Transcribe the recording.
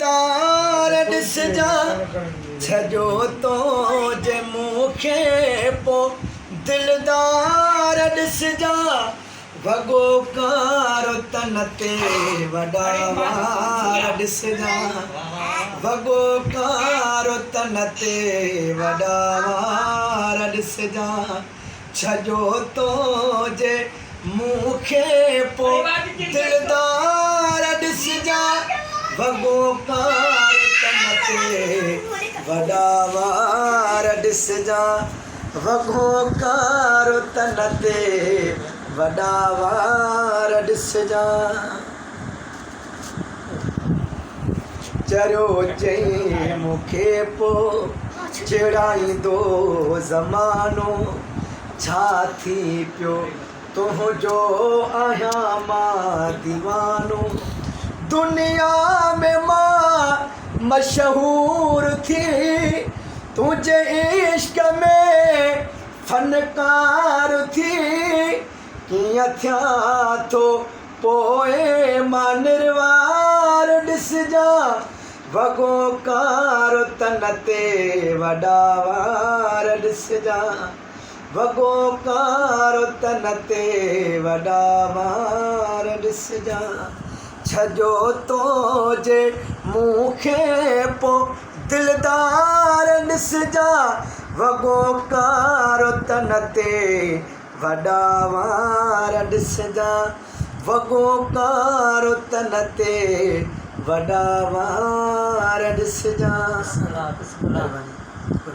دلدار ڏسجان، ڇڏيو تو جي مون کي پو دلدار ڏسجان، وڳو ڪارو تن تي وڏا وار ڏسجان، وڳو ڪارو تن تي وڏا وار ڏسجان، ڇڏيو تو جي مون کي پو دلدار ڏسجان، وڳو ڪارو تن تي وڏا وار ڏسجان، وڳو ڪارو تن تي وڏا وار ڏسجان. چريو چئين مون کي پو چيڙائيندو زمانو، ڇا ٿي پيو تنهنجو آهيان مان ديوانو. دنيا ۾ مان مشهور ٿي تنهنجي عشق ۾ فنڪار ٿي ڪيئن ٿيان ٿو پوء مان نروار ڏسجان، وڳو ڪارو تن تي وڏا وار ڏسجان، وڳو ڪارو تن تي وڏا وار ڏسجان، ڇڏيو تو جي مون کي پو دلدار ڏسجان، وڳو ڪارو تن تي وڏا وار ڏسجان، وڳو ڪارو تن تي وڏا وار ڏسجان.